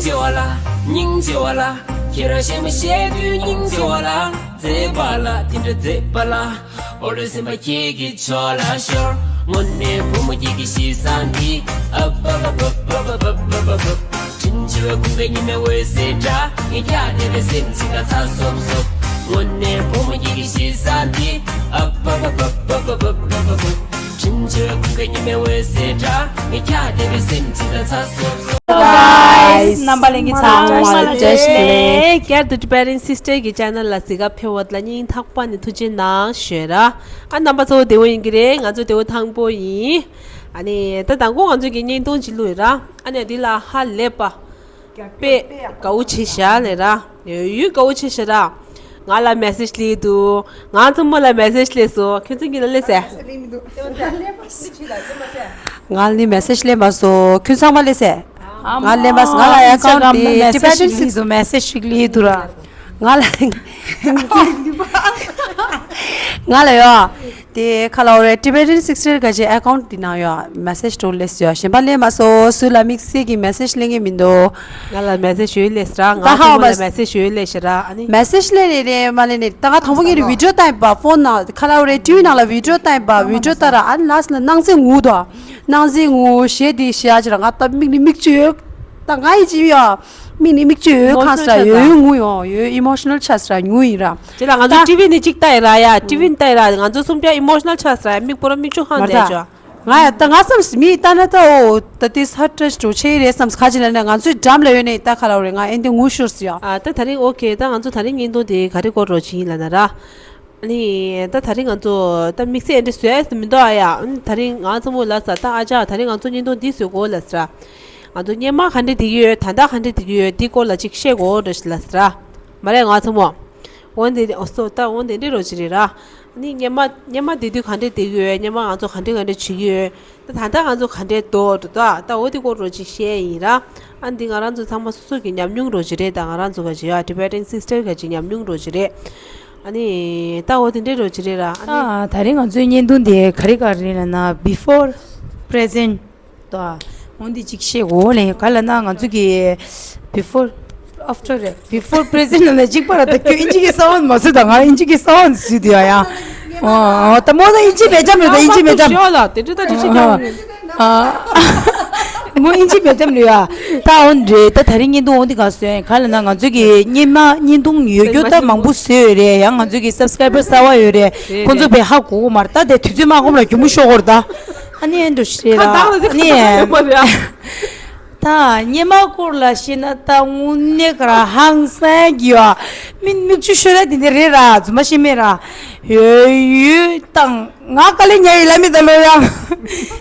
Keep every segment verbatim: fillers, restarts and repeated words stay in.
ཆེ་བ་ལ། སྙིང་རྗེ་བ་ལ། ཁྱེད་རང་གཞས་མ་བཤད་དུས་སྙིང་རྗེ་བ་ལ། མཛེས་པ་ལ། དེ་འདྲ་མཛེས་པ་ལ། འོ་ལོ་སེམས་པ་ཁྱེད་ཀྱི་ཕྱོགས་ལ་ཤོར། དངོས་གནས་བུ་མོ་ཁྱེད་ཀྱི་གཤིས་བཟང་འདི། ཨ་བ་བ་བ། དྲིན་ཆེ་བའི་ཁུང་པའི་ཉི་མའི་འོད་ཟེར་འདྲ། ངས་ཁྱག་བརྡེབས་པའི་སེམས་ཅིག་ལ་ཚ་སོབ་སོབ། དངོས་གནས་བུ་མོ་ཁྱེད་ཀྱི་གཤིས་བཟང་འདི། ཨ་བ་བ་བ། དྲིན་ཆེ་བའི་ཁུང་པའི་ཉི་མའི་འོད་ཟེར་འདྲ། ངས་ཁྱག་བརྡེབས་པའི་སེམས་ཅིག་ལ་ཚ་སོབ་སོབ། Guys, རྣམ་པ་ལྷན་རྒྱས་ཚང་མ་ལ་བཀྲ་ཤིས་བདེ་ལེགས། བསྐྱར་དུ་Tibetan Sister གི་channel ལ་གཟིགས་ག་ཕེབས་པ་ལ་སྙིང་ཐག་པ་ནས་ཐུགས་རྗེ་གནང་ཞུ་ར། ཨ་རྣམ་པ་ཚོ་བདེ་པོ་ཡིན་གྱི་རེད། ང་ཚོ་བདེ་པོ་ཐང་པོ་ཡིན། ཨ་ནི་ད་དང་པོ་ང་ཚོ་གི་བརྙན་ཐུང་ཅིག་བླུགས་ཡོད་ར། ཨ་ནི་འདི་ལ་ཧ་ལས་པ། དཔེ་དགའ་བོ་བྱེད་ཤག་ལབ་ར། ཡོད་ཡོད་དགའ་བོ་བྱེད་ཤག་ར། ང་ལ་མེ་སེཇ་སླེབས་འདུག་ང་ཚོ་མོ་ལ་མེ་སེཇ་སླེབས་སོང་། ཁྱོད་ཚོ་གཉིས་ལ་སླེབས་སེ། ང་ལ་ནི་མེ་སེཇ་སླེབས་མ་སོང་། ཁྱོད་ཚང་མ་སླེབས་སེ། ང་སླེབས་མ་སོང་། ང་ལ་ཨེ་ཁའུན་ཊི་དེ་མེ་སེཇ་Tibetan ཞིག་སླེབས་འདུག་མེ་སེཇ་ཞིག་སླེབས་འདུག་ར། ང་ལ་ང་ལ་ཡོད། དེ་ཁ་ལ་འོ་རེད། Tibetan Sister ག་ཅེ་ཨེ་ཁའུན་ཊི་འདི་ནང་ཡོད། མེ་སེཇ་འགྲོ་སླེབས་ཡོད། གཞན་པ་སླེབས་མ་སོང་། སུ་ལ་དམིགས་བསལ་གྱི་མེ་སེཇ་སླེབས་ངེས་མི་འདུག་ང་ལ་མེ་སེཇ་ཡོད་སླེབས་ར། ད་ང་ཧ་ཚོ་མ་ལ་མེ་སེཇ་ཡོད་སླེབས་ཤག་ར། ཨ་ནི་མེ་སེཇ་སླེབས་རེད་རེད་མ་སླེབས་ནས། ད་ང་དང་པོ་ངེད་རི་བི་ཌི་ཡོ་བལྟས་པ། ཕོན་ནང་ཁ་ལ་འོ་རེད། ཊི་བི་ནང་ལ་བི་ཌི་ཡོ་བལྟས་པ། བི་ཌི་ཡོ་བལྟས་ར། ཨ་ནི་ལ་སི་ལ་སྣང་ཟེར་ངུ་དོ། སྣང་ཟེར་ངུ་གཞས་དེ་གཞས་ཅི་ར། ང་ད་མིག་ནས་མིག་ཆུ་ཡོད། ད་ང་ཡི་ཅི་ཡོད། མིག་ནས་མིག་ཆུ་ཡོད། ཁང་སི་ར་ཡོད་ཡོད་ངུ་ཡོད། ཡོད་ཨི་མོ་ཤི་ནལ་ཆགས་སི་ར། ངུ་ཡིན་ར། དེ་ལ་ང་ཚོ་ད་ཊི་བི་ནས་གཅིག་ལྟ་ཡི་ར་ཡ། ཊི་བི་ནས་ལྟ་ཡི་ར། ང་ཚོ་གསུམ་ཀ་ཨི་མོ་ཤི་ནལ་ཆགས་སི་ར། མིག་པོ་ར་མིག་ཆུ་ཧང་མ་རེད་ད་ཅོ། ང་ད་ང་བསམ་སི་མི་ལྟ་ན་ད་འོ་ད་དེ་ས་ཏྲ་འགྲོ་ཆེ་རེད་བསམ་སི། ཁ་ཅིག་ལ་ནི་ང་ཚོའི་འགྲམ་ལ་ཡོད་ནས་ད་ཁ་ལ་འོ་རེད། ང་ཨེ་འདི་ངུ་ཤོར་སི་ཡ། ཨ་ད་ད་རིང་ཨོ་ཁེ། ད་ང་ཚོ་ད་རིང་བརྙན་ཐུང་དེ་ག་རེ་སྐོར་འགྲོ་ཆི་ཡིན་ལབ་ན་ར། ཨ་ནི་ད་ད་རིང་ང་ཚོ་ད་དམིགས་བསལ་ཨེ་འདྲ་བཟོས་ཡ་མི་འདུག་ཨ་ཡ། ཨ་ནི་ད་རིང་ང་ཚོ་མོ་ལ་ས་ད་ཨ་ཅག་ད་རིང་ང་ཚོ་བརྙན་ཐུང་འདི་བཟོས་གོ་ལབ་སི་ར། ང་ཚོ་སྔོན་མ་ག་འདྲ་བསྡད་ཀྱི་ཡོད། ད་ལྟ་ག་འདྲ་བསྡད་ཀྱི་ཡོད། འདི་སྐོར་ལ་ཅིག་བཤད་དགོས་རེད་ལབ་སི་ར། མ་རེད་ང་ཚོ་མོ། འོན་ཏེ་ཨོ་སོ་ད་འོན་ཏེ་འདྲ་རོ་ཅི་རེད་ར། ཨ་ནི་སྔོན་མ་སྔོན་མ་བསྡད་དུས་ག་འདྲ་བསྡད་ཀྱི་ཡོད། སྔོན་མ་ང་ཚོ་ག་འདྲ་ག་འདྲ་བྱེད་ཀྱི་ཡོད། ད་ད་ལྟ་ང་ཚོ་ག་འདྲ་འདུག་འདུག་ད་ད་འོ་དེ་སྐོར་རོ་ཅིག་བཤད་ཡིན་ར། ཨ་ནི་འདི་ང་རང་ཚོ་ཚང་མ་སོ་སོ་གི་ཉམས་མྱོང་རོ་ཅི་རེད། ད་ང་རང་ཚོ་ག་ཅི་ཡ་Tibetan Sister ག་ཅི་ཉམས་མྱོང་རོ་ཅི་རེད། ཨ་ནི་ད་འོ་དེ་འདྲ་རོ་ཅི་རེད་ར། ཨ་ནི་ད་ད་རིང་ང་ཚོའི་བརྙན་ཐུང་དེ་ག་རེ་ག་རེ་རེད་ལབ་ན། Before Present ད་འོ་འདི་ཅིག་བཤད་དགོས་ལེ། ག་ལབ་ན་ང་ཚོ་གི་Before After རེད། Before Present ལབ་ན་གཅིག་པ་ར། ད་ཁྱོད་ཨིན་ཇི་གི་ས་བོན་མ་བཟོས། ད་ང་ཨིན་ཇི་གི་ས་བོན་བཟོས་དུས་ཡ་ཡ། ཨོ་ད་མོ་ད་ཨིན་ཇི་མེད་ཙམ་རེད། ད་ཨིན་ཇི་མེད་ཙམ། ཞོ་ལ་དེ་འདྲ་ད་དེ་ཅི་ཀྱང་། ཨ་མོ་ཨིན་ཇི་མེད་ཙམ་རེད་ཡ། ད་འོ་རེད། ད་ད་རིང་བརྙན་ཐུང་འོ་འདི་ག་བཟོས་ཡིན་ག་ལབ་ན། ང་ཚོ་གི་སྔོན་མ་བརྙན་ཐུང་ཡོད་རྒྱུ་ད་མང་པོ་བཟོས་ཡོད་རེད། ཡང་ང་ཚོ་གི་སབ་སི་ཀ་རའི་བར་གསར་པ་ཡོད་རེད། ཁོང་ཚོ་བས་ཧ་གོ་གི་མ་རེད། ད་དེ་དུས་ཚོད་མ་ཁོམ་ལ་གྱོང་མོ་ཤོར་གོ་རེད་ད། ཨ་ནི་ཨེ་འདྲ་ཞིག་རེད་ལ། ཨ་ནི། ད་སྔོན་མ་སྐོར་ལ་བཤད་ན་ད་དངོས་གནས་ག་ར་ཧང་སང་གི་ཡོད། མི་མིག་ཆུ་ཤོར་ཡ་དེ་འདྲ་རེད་ར། རྫུན་མ་བཤད་མེད་ར། ཡོད་ཡོད་དང་ང་དཀའ་ལས་ཉར་ཡི་ལ་མི་ད་ལོ་ཡང་།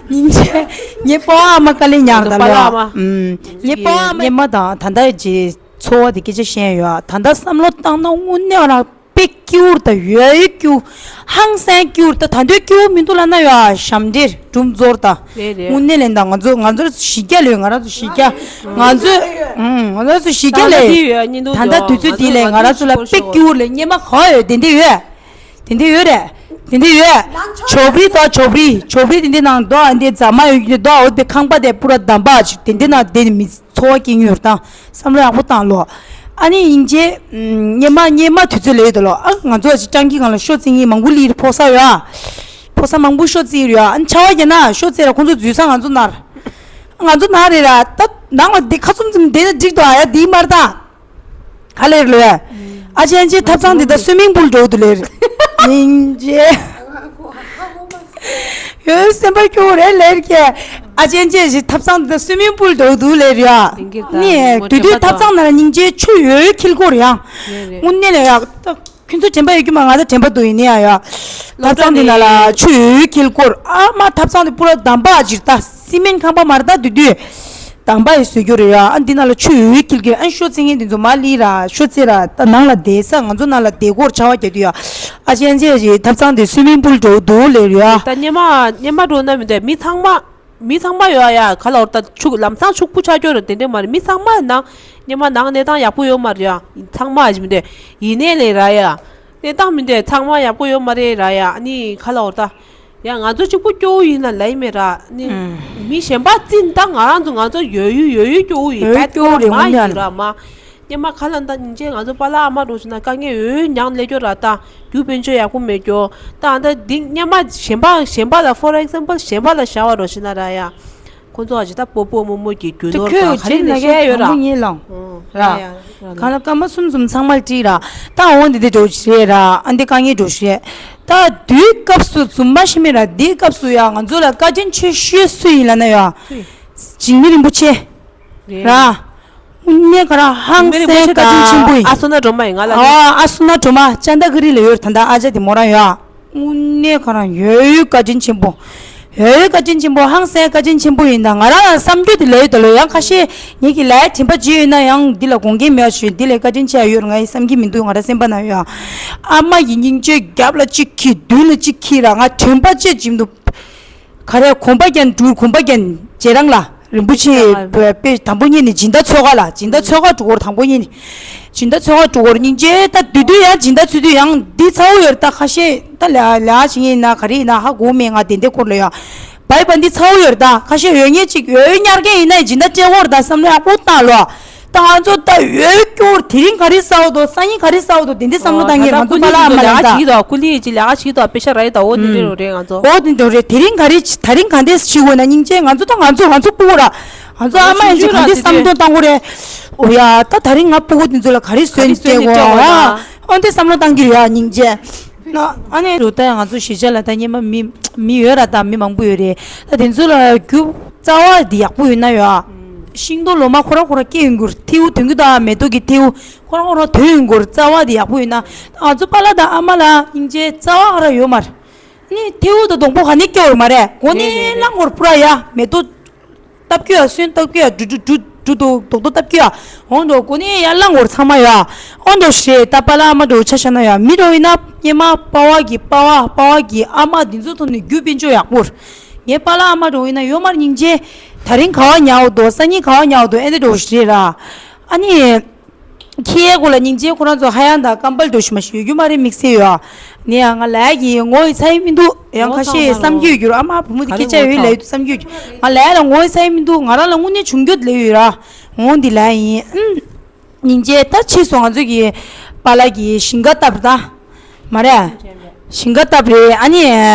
སྙིང་རྗེ། ངའི་སྤོ་བོ་ཨ་མ་དཀའ་ལས་ཉར་ད་ལོ་ཡང་། ངའི་སྤོ་བོ་ཨ་མ་སྔོན་མ་དང་ད་ལྟ་གི་འཚོ་བ་དེ་སྐད་ཆ་བཤད་ཡོད། ད་ལྟ་བསམ་བློ་བཏང་ན་དངོས་གནས་ར། དཔེ་སྐྱིད་པོ་ད་ཡོད་སྐྱིད་པོ། ཧང་སང་སྐྱིད་པོ་ད། ད་འདོད་སྐྱིད་པོ་མི་འདུག་ལབ་ན་ཡོད། ཞབས་འདྲེན་སྒྲུང་རྩོམ་ད། རེད་རེད། དངོས་གནས་ལན་ད་ང་ཚོ་ང་ཚོ་གཞི་རྒྱ་ལོས། ང་རང་ཚོ་གཞི་རྒྱ། ང་ཚོ་ཨུམ་ང་ཚོ་གཞི་རྒྱ་ལས། ད་ལྟ་དུས་ཚོད་འདི་ལས་ང་རང་ཚོ་ལ་དཔེ་སྐྱིད་པོ་ལས་སྔོན་མ་ག་ཡོད། དེ་འདྲ་ཡོད། དེ་འདྲ་ཡོད། ཇོབ་རི་ད་ཇོབ་རི་ཇོབ་རི་དེ་འདྲ་ནང་དོ། ཨ་འདི་རྫ་མ་ཡོད་ཀྱི་དོ། འོ་དེ་ཁང་པ་དེ་པུ་ར་འདམ་པ་ཅིག་དེ་འདྲ་ནང་དེ་མི། འཚོ་བ་སྐྱེལ་མྱུར་དང་བསམ་བློ་ཡག་པོ་བཏང་ལོ། ཨ་ནི་དབྱིན་ཇི། སྔོན་མ་སྔོན་མ་དུས་ཚོད་ལས་ཡོད་དོ་ལོ། ཨ་ང་ཚོ་ཅིག་སྤྲང་ཀི་སྒང་ལ་ཤོ་རྩེ་མཁན་མང་པོ་སླེབས་རེད། ཕོ་གསར་ཡོད་ཨ། ཕོ་གསར་མང་པོ་ཤོ་རྩེ་ཡོད་ཨ། ཨ་ནི་ཆར་པ་བརྒྱབ་ན་ཤོ་རྩེ་ར། ཁོང་ཚོ་འཛུལ་ས་ང་ཚོ་ནར། ང་ཚོ་ནར་རེད་ར། ད་ནང་ལ་བསྡད་ཁ་ཚུམ་ཚུམ་བསྡད་ན་འགྲིག་འདུག་ཨ། ཡ་འདི་མར་ད། ག་ལེར་ལོས། ཨ་ཅེ་ཨ་ཅེ་ཐབ་ཚང་འདི་ད་སུའི་མིང་པུལ་འགྲོ་འདུག་ལེར། སྙིང་རྗེ། ཡོད་སེམས་པ་སྐྱོ་བོ་རེད་ལེར་ཀྱེ། ཨ་ཅེ་ཨ་ཅེ་ཞིག་ཐབ་ཚང་འདི་ད་སུའི་མིང་པུལ་འགྲོ་འདུག་ལེར་ཡ། ནི་དུས་དུས་ཐབ་ཚང་ནང་ལ་སྙིང་རྗེ་ཆུ་ཡོད་འཁྱིལ་སྐོར་ཡང་། དངོས་གནས་ལ་ཡ། ད་ཁྱོད་ཚོ་དྲན་པ་ཡོད་ཀྱི་མ། ང་ད་དྲན་པ་འདུག་ཡིན་ནའི་ཡ་ཡ། ཐབ་ཚང་འདི་ནང་ལ་ཆུ་ཡོད་འཁྱིལ་སྐོར། ཨ་མ་ཐབ་ཚང་འདི་པུ་ར་འདམ་པ་ཅིག་ད་སི་མེན་ཁང་པ་མ་རེད་ད་དུས་དུས། དམ་པ་ཡི་བཟོས་རྒྱུ་རེད་ཡ། ཨ་འདི་ནང་ལ་ཆུ་ཡོད་འཁྱིལ་གྱི། ཨ་ཤོ་རྩེ་མཁན་དེ་ཚོ་མར་སླེབས་ར། ཤོ་རྩེ་ར། ད་ནང་ལ་བསྡད་ས། ང་ཚོ་ནང་ལ་བསྡད་སྐོར་ཆར་པ་བརྒྱབ་དུས་ཡ། ཨ་ཅེ་ཨ་ཅེ་ཞིག་ཐབ་ཚང་དེ་སུའི་མིང་པུལ་འགྲོ་འདུག་ལེར་ཡ། ད་སྔོན་མ་སྔོན་མ་འགྲོ་ན་མི་འདོད། མི་ཚང་མ་མི་ཚང་མ་ཡོད་ཡ། ག་ལ་འོར་ད་ཕྱུག་ལམ་སང་ཕྱུག་པོ་ཆགས་ཀྱོ་རེད། དེ་འདྲ་མ་རེད། མི་ཚང་མ་ནང་སྔོན་མ་ནང་གནས་སྟངས་ཡག་པོ་ཡོད་མ་རེད་ཡ། ཚང་མ་ཞིག་མི་འདོད། ཡིན་ནའི་ལེ་ར་ཡ། གནས་སྟངས་མི་འདོད། ཚང་མ་ཡག་པོ་ཡོད་མ་རེད་ར་ཡ། ཨ་ནི་ག་ལ་འོར་ད། ཡ་ང་ཚོ་གཅིག་པུ་སྐྱོ་བོ་ཡིན་ན་ལ་ཡིན་མེད་ར་ནི། ཨུམ། མི་གཞན་པ་བརྩིས་ད་ང་རང་ཚོ་ང་ཚོ་ཡོད་ཡུལ་ཡོད་ཡུལ་སྐྱོ་བོ་ཡིན། ཡོད་ཡུལ་སྐྱོ་བོ་རེད་མ་ཡིན་ར་མ། སྙེ་མ་ཁ་ལ་ད་སྙིང་རྗེ། ང་ཚོ་པཱ་ལགས་ཨ་མ་འགྲོ་ཞིག་ན་དཀའ་ངལ་ཡོད་ཡུལ་མྱངས་སླེབས་སྐྱོ་ར། ད་རྒྱུ་དཔལ་འབྱོར་ཡག་པོ་མེད་སྐྱོ། ད་ཨ་ད་འདི་སྙེ་མ་གཞན་པ་གཞན་པ་ལ་for example གཞན་པ་ལ་བཞག་པ་འགྲོ་ཞིག་ན་ར་ཡ། ཁོང་ཚོ་ཨ་ཅི་ད་སྤོ་སྤོ་རྨོ་རྨོ་གི་རྒྱུ་ནོར་དང་ག་རེ་ལས་བཤད་ཡོད་ར། ཨོ་ཡ་ཡ་ཡ། གང་ལ་སྐར་མ་གསུམ་གསུམ་ཚང་མ་བྲིས་ར། ད་འོ་འདི་འདི་འགྲོ་ཞིག་རེད་ར། ཨ་འདི་དཀའ་ངལ་འགྲོ་ཞིག་རེད། ད་དུས་སྐབས་སུ་རྫུན་མ་ཤི་མེད་ར། འདིའི་སྐབས་སུ་ཡ་ང་ཚོ་ལ་བཀའ་དྲིན་ཆེ་ཤོས་སུ་ཡིན་ལབ་ན་ཡ། འཇིགས་མེད་རིན་པོ་ཆེ་རེད། ར། དངོས་གནས་ཁོ་རང་ཧང་སང་ག་ཨ་སོ་ན་སྒྲོལ་མ་ཡིན་ང་ལ་ཨ་ཨ་སོ་ན་སྒྲོལ་མ་ཅན་ད་ག་རི་ལ་ཡོད་ད་ད་ཨ་ཅག་དེ་མོ་རང་ཡོད། དངོས་གནས་ཁོ་རང་ཡོད་ཡོད་བཀའ་དྲིན་ཆེན་པོ། ཡོད་ཡོད་བཀའ་དྲིན་ཆེན་པོ་ཧང་སང་བཀའ་དྲིན་ཆེན་པོ་ཡིན་ད་ང་རང་ལ་བསམ་རྒྱུ་དེ་ལ་ཡོད་ད་ལོ་ཡང་ཁ་ཤས་ངེད་ཀྱི་ལ་ཡ་དྲན་པ་བརྗེད་ཡོད་ན་ཡང་འདི་ལ་དགོངས་འགལ་མེད་པ་ཞུ་འདི་ལས་བཀའ་དྲིན་ཆེ་ཡ་ཡོད་ང་ཡི་བསམ་གྱི་མི་འདུག་ང་རང་སེམས་པ་ན་ཡོད། ཨ་མ་ཡི་སྙིང་རྗེ་རྒྱབ་ལ་གཅིག་ཁྱི་མདུན་ལ་གཅིག་ཁྱི་ར་ང་དྲན་པ་བརྗེད་ཀྱི་མི་འདུག་ག་རེ་གོམ་པ་རྒྱན་འགྲུལ་གོམ་པ་རྒྱན་རྗེས་རང་ལ་རིན་པོ་ཆེ་དཔེ་དང་པོ་ཉིད་ནས་སྦྱིན་བདག་ཚོགས་ཁག་ལ་སྦྱིན་བདག་ཚོགས་ཁག་དྲུག་སྐོར་དང་པོ་ཉིད་ནས་སྦྱིན་བདག་ཚོགས་ཁག་དྲུག་སྐོར་སྙིང་རྗེ་ད་དུས་དུས་ཡང་སྦྱིན་བདག་ཚུལ་དུས་ཡང་འདི་ཚ་བོ་ཡོད་ད་ཁ་ཤས་ད་ལ་ལ་ཞིག་ཡིན་ན་ག་རེ་ཡིན་ན་ཧ་གོ་མེད་ང་དེ་འདྲའི་སྐོར་ལ་ཡ་བའི་བ་འདི་ཚ་བོ་ཡོད་ད་ཁ་ཤས་ཡོད་ངེས་ཅིག་ཡོད་ཉར་མཁན་ཡིན་ན་སྦྱིན་བདག་སྤྲད་སྐོར་ད་བསམ་བློ་ཡག་པོ་བཏང་ལོ། ད་ང་ཚོ་ད་ཡོད་སྐྱོར་དེ་རིང་ག་རེ་ཟ་འོ་དོ་སང་ཉིན་ག་རེ་ཟ་འོ་དོ་དེ་འདྲ་བསམ་བློ་བཏང་ངེས་ང་ཚོ་པ་ལགས་ཨ་མ་ལགས་ད། ཀུ་ལི་ཅི་ལས་ཀ་བྱེད་དོ་པེ་ཤ་ར་ཡི་ད་འོ་དེ་འདྲ་རོ་རེད་ང་ཚོ། འོ་དེ་འདྲ་རེད་དེ་རིང་ག་རེ་ད་རིང་ག་འདྲས་ཤི་དགོས་ན་སྙིང་རྗེ་ང་ཚོ་ད་ང་ཚོ་ང་ཚོ་སྤུ་གུ་ར་ང་ཚོ་ཨ་མ་ཡིན་ཅི་ག་འདྲས་བསམ་བློ་བཏང་དགོས་རེད། འོ་ཡ་ད་ད་རིང་ང་སྤུ་གུ་དེ་ཚོ་ལ་ག་རེ་བཟོས་ནས་སྤྲད་དགོས་ཨ། འོ་འདྲས་བསམ་བློ་བཏང་གི་རེད་ཡ་སྙིང་རྗེ། ན་ཨ་ནེ་རུ་ད་ང་ཚོ་གཞིས་ཆགས་ལ་ད་སྙེ་མ་མི་མི་ཡོད་ར་ད་མི་མང་པོ་ཡོད་རེད་ད་དེ་ཚོ་ལ་རྒྱུ་རྩ་བ་འདི་ཡག་པོ་ཡོད་ན་ཡོད་ཨ། ཤིང་སྡོང་ལོ་མ་ཁོ་ར་ཁོ་ར་སྐྱེ་ཡོང་གི་རེད་ཐེའུ་དོན་གྱི་ད་མེ་ཏོག་གི་ཐེའུ་ཁོ་ར་ཁོ་ར་ཐོན་ཡོང་གི་རེད་རྩ་བ་འདི་ཡག་པོ་ཡོད་ན་ང་ཚོ་པཱ་ལགས་དང་ཨ་མ་ལགས་སྙིང་རྗེ་རྩ་བ་ཁོ་ར་ཡོད་མ་རེད། ནི་ཐེའུ་དང་སྡོང་པོ་ག་ནས་སྐྱེ་བར་མ་རེད་གོ་ནས་བླངས་འོར་པུ་ར་ཡ་མེ་ཏོག་སྟབས་ཀྱུ་ཡ་སོན་སྟབས་ཀྱུ་ཡ་འབྲུ་འབྲུ་འབྲུ་འབྲུ་དོག་དོག་དོག་སྟབས་ཀྱུ་ཡ་འོང་འགྲོ་གོ་ནི་ཡ་ལ་ངོར་ཚང་མ་ཡ་འོང་འགྲོ་ཞེས་ད་པཱ་ལགས་ཨ་མ་འགྲོ་ཆ་བཞག་ན་ཡ་མི་འགྲོ་ཡིན་ན་སྙེ་མ་པ་བ་གི་པ་བ་པ་བ་གི་ཨ་མ་འདི་ཚོ་ཐོག་ནས་རྒྱུ་དཔལ་འབྱོར་ཡག་པོར་ངའི་པཱ་ལགས་ཨ་མ་འགྲོ་ཡིན་ན་ཡོད་མར་སྙིང་རྗེ་ད་རིང་ག་བ་ཉའོ་དོ་སང་ཉིན་ག་བ་ཉའོ་དོ་ཨེ་འདྲ་འགྲོ་ཞེས་ར་ཨ་ནི། ཁྱེད་ཀོ་ལ་སྙིང་རྗེ་ཁོ་རང་ཚོ་ཧ་ཡང་དང་སྐམ་པལ་འགྲོ་ཤི་མ་ཤི་ཡོད་རྒྱུ་མ་རེད་དམིགས་བསལ་ཡོད་ཨ། ནི་ཡང་ང་ལ་ཡ་གི་ངོ་ཡི་ཚ་ཡི་མི་འདུག་ཡང་ཁ་ཤས་བསམ་རྒྱུ་ཡོད་རྒྱུ་ར་ཨ་མ་བུ་མོ་དེ་སྐད་ཆ་ཡོད་ལ་ཡོད་དུ་བསམ་རྒྱུ་ཡོད་རྒྱུ་ང་ལ་ཡ་ལ་ངོ་ཡི་ཚ་ཡི་མི་འདུག་ང་རང་ལ་དངོས་གནས་བྱུང་རྒྱུ་ལ་ཡོད་ར་འོང་འདི་ལ་ཡིན་ཨུམ། སྙིང་རྗེ་ད་ཕྱིས་སུ་ང་ཚོ་གི་པཱ་ལགས་ཀྱི་ཞིང་ཁ་བཏབ་ད། མ་རེད། ཞིང་ཁ་བཏབ་རེད་ཨ་ནི།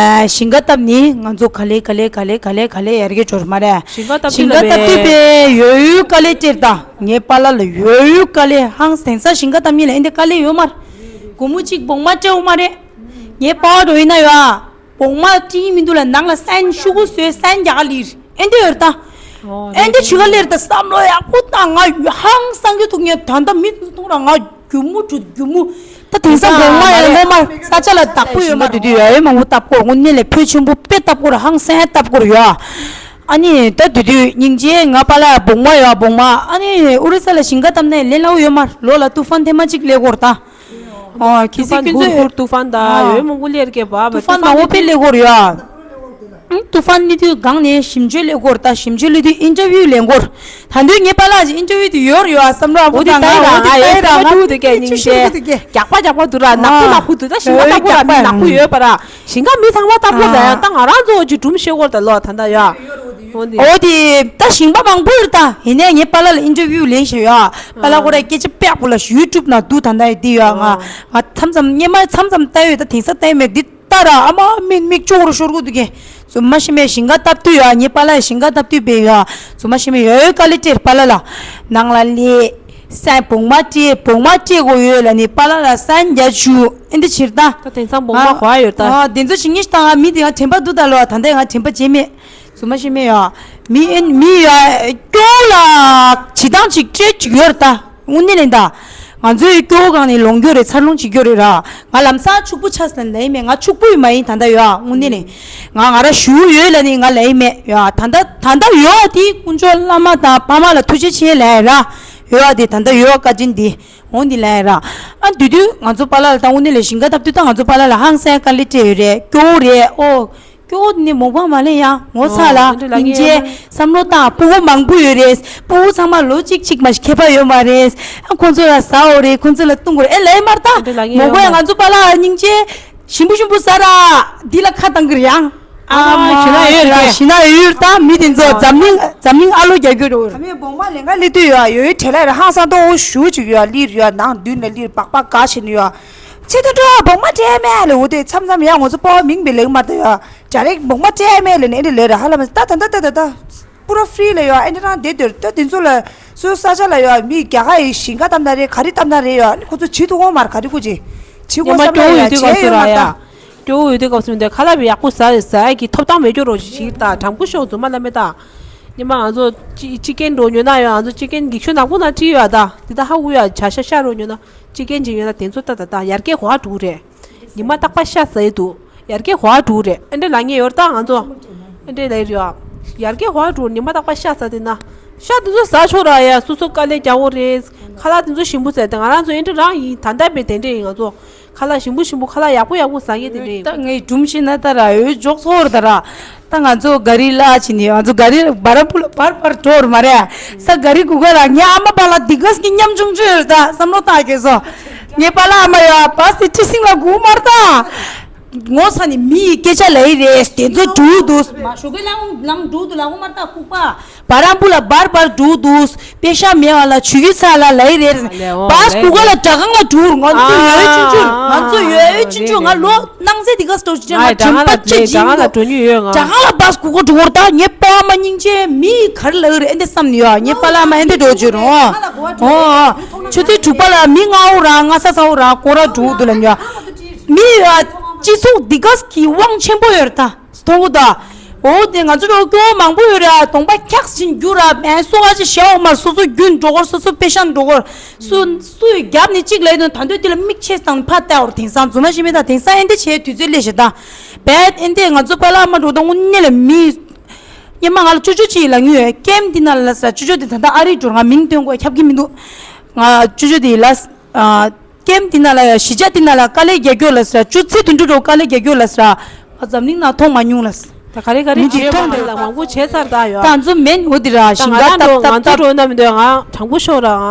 ཞིང་ཁ་བཏབ་ནི་ང་ཚོ་ག་ལེ་ག་ལེ་ག་ལེ་ག་ལེ་ག་ལེ་ཡར་རྒྱས་འགྲོ་རེད་མ་རེད། ཞིང་ཁ་བཏབ་ཞིང་ཁ་བཏབ་དུས་པའི་ཡོད་ཡོད་དཀའ་ལས་སྤྲད་ད་ངའི་པཱ་ལགས་ལ་ཡོད་ཡོད་དཀའ་ལས་ཧང་དེང་སང་ཞིང་ཁ་བཏབ་ཉིན་ལ་ཨེ་འདི་དཀའ་ལས་ཡོད་མ་རེད། སྒོར་མོ་གཅིག་བོང་མ་སྤྲད་འོ་མ་རེད། ངའི་པཱ་འགྲོ་ཡིན་ན་ཡོད་ཨ། བོང་མ་སྤྲིན་མི་འདུག་ལ་ནང་ལ་སན་ཤུ་གུ་བཟོས་སན་རྒྱག་ལིར་ཨེ་འདི་ཡོད་ད། ཨེ་འདི་ཆུ་ག་ལེར་ད་བསམ་བློ་ཡག་པོ་བཏང་ང་ཧང་སང་གི་ཐུག་ངས་ད་ལྟ་མི་ཐུག་ར་ང་རྒྱུ་མུ་གྲུ་རྒྱུ་མུ་ད་དེང་སང་བོང་མ་ཡང་ངོ་མ་ས་ཆ་ལ་བདག་པོ་ཡོད་མ་དུ་དུ་ཡ་ཡོད་མང་པོ་བཏབ་སྐོར་དངོས་གནས་ལས་ཕོད་ཆེན་པོ་དཔེ་བཏབ་སྐོར་ཧང་སང་བཏབ་སྐོར་ཡོད། ཨ་ནི་ད་དུ་དུ་སྙིང་རྗེ་ང་པ་ལ་བོང་མ་ཡོད་བོང་མ་ཨ་ནི་ཨུ་རི་ས་ལ་ཞིང་ཁ་བཏབ་ནས་ལེན་ལའོ་ཡོད་མ་ལོ་ལ་ཏུ་ཧྥན་ཐེ་མ་གཅིག་ལས་སྐོར་ད། ཨོ་ཁི་སི་ཏུ་ཧྥན་ཀུན་ཧུར་ཧུར་ཏུ་ཧྥན་ད་ཡོད་མང་པོ་ལེར་གེ་བ་ཏུ་ཧྥན་མང་པོ་པེ་ལེ་གོར་ཡོད། ཏུ་ཧྥན་ནི་དུས་གང་ནས་ཞིམ་ཆོས་ལེ་གོར་ད་ཞིམ་ཆོས་ལེ་དུས་ཨིན་ཊར་བིའུ་ལེ་གོར། ད་དུས་ངའི་པཱ་ལགས་ཀྱི་ཨིན་ཊར་བིའུ་དུ་ཡོར་ཡོད་ཨ་བསམ་རོགས་ཨོ་དི་ཏའི་ར་ང་ཡོད་ཏའི་ར་ང་ཏུ་དུ་གེ་སྙིང་རྗེ་རྒྱག་པ་རྒྱག་པ་དུ་ར་ནག་པོ་ནག་པོ་དུ་ད་ཞིང་པ་ནག་པོ་ར་མི་ནག་པོ་ཡོད་པ་ར་ཞིང་ཁ་མི་ཚང་མ་ལྟ་བུ་ལ་ཡང་ད་ང་རང་ཚོ་ཅི་སྒྲུང་བཤད་གོར་ད་ལོ་ད་ད་ཡོད། འོ་དེ་ད་ཞིང་པ་མང་པོ་ཡོད་ད་ཡིན་ནའི་ངའི་པཱ་ལགས་ལ་ཨིན་ཊར་བིའུ་ལེན་ཞེས་ཡོད། པཱ་ལགས་ཁོ་ར་སྐད་ཆ་དཔེ་ཡག་པོ་ལ་ཡུ་ཊུབ་ན་འདུག་ད་ལྟ་ཡོད་འདི་ཡོད་ང་ང་མཚམས་མཚམས་སྙེ་མ་མཚམས་མཚམས་ལྟ་ཡོད་ད་དེང་སང་ལྟ་ཡོད་མེད་འདི་ལྟ་ར་ཨ་མ་མིག་མིག་ཅོག་རུ་ཤོར་གོ་འདུག་གས་རྫུན་མ་ཤི་མེད་ཞིང་ཁ་བཏབ་དུས་ཡོད་ངའི་པཱ་ལགས་ཞིང་ཁ་བཏབ་དུས་བས་ཡོད་རྫུན་མ་ཤི་མེད་ཡོད་ཡོད་དཀའ་ལས་སྤྲད་པཱ་ལགས་ལ་ནང་ལ་ལས་སན་བོང་མ་སྤྲད་བོང་མ་སྤྲད་དགོས་ཡོད་ལ་ནི་པཱ་ལགས་ལ་སན་རྒྱ་ཆུ་ཨེ་འདི་ཕྱིར་ད་ད་དེང་སང་བོང་མ་གོ་ཡོད་ད་ཨ་དེ་ཚོ་ཞིང་ངེས་བཏང་ཨ་མི་དེ་ང་དྲན་པ་འདུག་ད་ལོ་ད་ལྟ་ང་དྲན་པ་བརྗེད་མེད། རྫུན་མ་ཤི་མེད་ཡ། མི་ཨེ་མི་ཡ་སྐྱོ་ལ་བྱི་ཐང་ཅིག་སྤྲད་ཅིག་ཡོད་རེད་ད། དངོས་གནས་ལས་ད། ང་ཚོའི་སྐྱོ་སྒང་ནས་ལོངས་སྐྱོ་རེད་འཚར་ལོངས་བྱེད་སྐྱོ་རེད་ར། ང་ལམ་སང་ཕྱུག་པོ་ཆགས་ཟིན་ལ་ཡིན་མེད་ང་ཕྱུག་པོ་ཡི་མ་ཡིན་ད་ལྟ་ཡོད་ཨ་དངོས་གནས་ནས། ང་ང་ར་ཞུ་ཡོད་ལ་ནི་ང་ལ་ཡིན་མེད་ཡོད་ཨ་ད་ལྟ་ད་ལྟ་ཡོད་ཨ་དེ་དཀོན་མཆོག་བླ་མ་དང་ཕ་མ་ལ་ཐུགས་རྗེ་ཆེ་ལ་ཡ་ར། ཡོད་ཨ་དེ་ད་ལྟ་ཡོད་ཨ་བཀའ་དྲིན་དེ་འོང་དེ་ལ་ཡ་ར། ཨ་དུས་དུས་ང་ཚོ་པཱ་ལགས་ལ་ད་དངོས་གནས་ལས་ཞིང་ཁ་བཏབ་དུས་ད་ང་ཚོ་པཱ་ལགས་ལ་ཧང་སང་དཀའ་ལས་སྤྲད་ཡོད་རེད་སྐྱོ་བོ་རེད་ཨོ། སྐྱོ་བོ་ནི་མོ་པ་མ་ལེན་ཡ་ངོ་ཚ་ལ་ཨོ་དེ་འདྲ་ལ་སྙིང་རྗེ་ངེས་མ་བསམ་བློ་བཏང་སྤུ་གུ་མང་པོ་ཡོད་རེད་སྤུ་གུ་ཚང་མ་ལོ་གཅིག་གཅིག་མ་ཞིག་ཁྱད་པར་ཡོད་མ་རེད་ཨ་ཁོང་ཚོ་ལ་ཟ་འོ་རེད་ཁོང་ཚོ་ལ་བཏུང་དགོས་རེད་ཨེ་ལས་མར་ད་དེ་འདྲ་ལ་ངེས་མོ་ཡོད་པ་ཡ་མ་ང་ཚོ་པཱ་ལགས་སྙིང་རྗེ་ཞིམ་པོ་ཞིམ་པོ་ཟ་ར་འདི་ལ་ཁ་བཏང་གི་རེད་ཡ། ཨ་མ་ཞེ་ན་ཡོད་རེད། ཞེ་ན་ཡོད་ད། མི་དེ་ཚོ་འཛམ་གླིང་འཛམ་གླིང་ཨ་ལོ་རྒྱག་རྒྱུ་རེད། ད་མི་བོང་མ་ལེན་ག་སླེབས་དུས་ཡོད་ཡོད་བྲེལ་ལ་རེད། ཧང་སང་ཏོག་ཞུ་ཅིག་ཡོད་ལིར་ཡོད་ནང་མདུན་ལ་ལིར་སྦག་སྦག་ག་བྱེད་ནི་ཡོད། ཆེ་དུ་འགྲོ་བོང་མ་སྤྲད་མེད་ལ་འུ་དེ་མཚམས་མཚམས་ཡང་ང་ཚོ་སྤོ་བ་མིང་བི་ལེགས་མ་ད་ཡོད་ཇ་རེག་བོང་མ་སྤྲད་མེད་ལ་ནི་ཨེ་འདྲ་ལེ་ར་ཧ་ལ་མ་ད་ད་ད་ད་ད་ད། པུ་ར་ཧྥི་རི་ལ་ཡོད་ཨེ་འདྲ་རང་བསྡད་དེར་ད་དེ་ཚོ་ལ་སོའི་ས་ཆ་ལ་ཡོད་མི་རྒྱ་གར་ཡི་ཞིང་ཁ་བཏབ་ན་རེད་ག་རེ་བཏབ་ན་རེད་ཡོད་ཁོ་ཚོ་བྱེད་ཐུབ་ཀྱི་མ་རེད་ག་རེ་ཁུ་ཅི་བྱེད་དགོས་ཉི་མ་བསམ་སྐྱོ་བོ་ཡོད་ཡ་དུས་སྐབས་བྱས་སུ་ཡོད་ར་མ་ཡ། ད། སྐྱོ་བོ་ཡོད་དུས་སྐབས་སུ་མི་འདོད་ཁ་ལག་ཡག་པོ་ཟ་ཟ་ཡ་གི་ཐོབ་ཐང་མེད་སྐྱོ་རོགས་ཞིག་ཞིག་ད་དྲང་པོ་ཤོག་རྫུན་མ་ལ་མེད་ད། ཉི་མ་ང་ཚོ་ཅི་ཅི་རྐྱེན་འགྲོ་ཉོ་ན་ཡོད་ང་ཚོ་ཅི་རྐྱེན་འགྱིག་ཤོག་ནག་པོ་ན་བྲིས་ཡོད་ད་དེ་ད་ཧ་གུ་ཡ་བྱ་ཤ་ཤ་རོགས་ཉོ་ན་ཅི་རྐྱེན་ཅི་ཉོ་ན་དེ་ཚོ་ད་ད་ད་ཡར་རྒྱས་གོ་བ་འགྲོ་རེད། ཉི་མ་རྟག་པ་ཤ་ཟ་ཡི་འདུག་ཡར་རྒྱས་གོ་བ་འགྲོ་རེད་ཨེ་འདྲ་ལ་ངེས་ཡོད་ད་ང་ཚོ། ཨེ་འདྲ་ལ་ཡོད་ཡར་རྒྱས་གོ་བ་འགྲོ་ཉི་མ་རྟག་པ་ཤ་ཟ་དེ་ན། ཤ་དེ་ཚོ་ཟ་ཆོག་ར་ཡ་སོ་སོ་དཀའ་ལས་རྒྱག་གོ་རེད། ཁ་ལག་དེ་ཚོ་ཞིམ་པོ་ཟས་དེ་ང་རང་ཚོ་ཨེ་འདྲ་རང་ཡིན་ད་ལྟ་བས་དེ་འདྲ་ཡིན་ང་ཚོ། ཁ་ལག་ཞིམ་པོ་ཞིམ་པོ་ཁ་ལག་ཡག་པོ་ཡག་པོ་ཟ་ངེས་དེ་འདྲ་ཡིན། ད་ངས་སྒྲུང་བཤད་ན་ད་ར་འོས་འཇོག་ཚོར་ད་ར། ད་ང་ཚོ་ག་རི་ལ་ཕྱིན་ནས་ང་ཚོ་ག་རི་བ་ར་པུ་ལ་བར་བར་འགྲོ་བར་མ་རེད། ས་ག་རི་གུ་ག་ལ་ངའི་ཨ་མ་པ་ལ་འདི་ག་སྐྱིད་ཉམ་ཆུང་ཆུང་ཡོད་ད་བསམ་བློ་བཏང་གེ་སོ། ངའི་པ་ལ་ཨ་མ་ཡོད་བ་སི་ཁྲི་སིང་ལ་གུ་མར་ད། ངོ་ཚ་ནི་མི་ཡི་སྐད་ཆ་ལ་ཡི་རེད་དེ་ཚོ་འགྲུག་འདུག་མ་ཞོགས་པའི་ལམ་ལམ་འགྲུག་འདུག་ལ་ངོ་མར་ད་ཁུག་པ། བ་ར་པུ་ལ་བར་བར་འགྲུག་འདུག་པེ་ཤ་མེད་བ་ལ་ཇུས་ཀྱི་ཚ་ལ་ལ་ཡི་རེད། ཨ་ལས་འོ་བ་སི་ལས་གུ་ག་ལ་དྲ་ཁང་ལ་འགྲུག་ང་ཚོ་ཡོད་ཆུང་ཆུང་ང་ཚོ་ཡོད་ཆུང་ཆུང་ང་ལོ། སྣང་ཚེ་འདི་ག་སྟོར་ཅིག་ང་དྲན་པ་ཅིག་ཅིག་ང་ལ་འགྲོ་ཉུལ་ཡོད་ང་། དྲ་ཁང་ལ་བ་སི་གུ་གོ་འགྲོ་གོ་ད་ངའི་པ་མ་སྙིང་རྗེ་མི་གར་ལ་རེ་ཨེ་འདི་བསམ་ནི་ཡོད་ངའི་པ་ལ་མ་ཨེ་འདི་འགྲོ་བཅུག་རོ། ཨོ་ཆུ་ཚོད་དྲུག་པ་ལ་མི་ལྔ་འོ་ར་ལྔ་ས་ས་འོ་ར་སྐོར་ར་འགྲོ་འདུག་ལ་ཉོ། མི་ཡོད་སྤྱི་ཚོགས་འདི་ག་གི་དབང་ཆེན་པོ་ཡོད་ད་མཐོང་གོ་ད། འོ་དེ་ང་ཚོ་ལ་སྐྱོ་བོ་མང་པོ་ཡོད་ར་གདོང་པ་འཁྱགས་ཕྱིན་རྒྱུ་ར་མེན་སོ་ག་ཅི་ཞེ་འོ་མར་སོ་སོ་རྒྱུན་འགྲོ་གོ་སོ་སོ་པེ་ཤ་འགྲོ་གོ། སུ་སུ་ཡི་རྒྱབ་ནས་གཅིག་ལས་དོན་ད་འདོད་དེ་ལ་མིག་ཆེ་སྟངས་ཕ་བལྟ་བར་དེང་སང་རྫུན་མ་ཤི་མེད་ད་དེང་སང་ཨེ་འདི་བྱས་དུས་ཚོད་ལས་ཞེ་ད། བས་ཨེ་འདི་ང་ཚོ་པ་ལགས་མ་འགྲོ་དང་དངོས་གནས་ལ་མི། སྙེ་མ་ང་ལ་ཅོ་ཅོ་ཅིག་ལ་ངུས་ཡོད་ཀེམ་འདི་ན་ལ་ས་ཅོ་ཅོ་དེ་ད་ལྟ་ཨ་རི་འགྲོ་ང་མིང་སྟོན་དགོས་ཁྱབ་ཀྱི་མི་འདུག་ང་ཅོ་ཅོ་དེ་ལ་ཀེམ་འདི་ན་ལ་ཡ་གཞིས་ཆགས་འདི་ན་ལ་དཀའ་ལས་རྒྱག་རྒྱུ་ལ་ས་ཅོ་ཚེ་དུད་འགྲོ་དཀའ་ལས་རྒྱག་རྒྱུ་ལ་ས་ང་འཛམ་གླིང་ན་མཐོང་མ་མྱོང་ལ་ས། ད་ག་རེ་ག་རེ་མི་གིས་བྱེད་མཐོང་མ་དེ་ལ་མང་པོ་བྱས་ཚར་ད་ཡོད། ད་ང་ཚོ་མེན་འོ་དེ་ར་ད་ཞིང་ང་ཁ་རང་འགྲོ་ཏག་ང་ཏག་ཚོ་ཏག་འགྲོ་ན་མི་འདོད་ང་དྲང་པོ་ཤོག་ར་ང་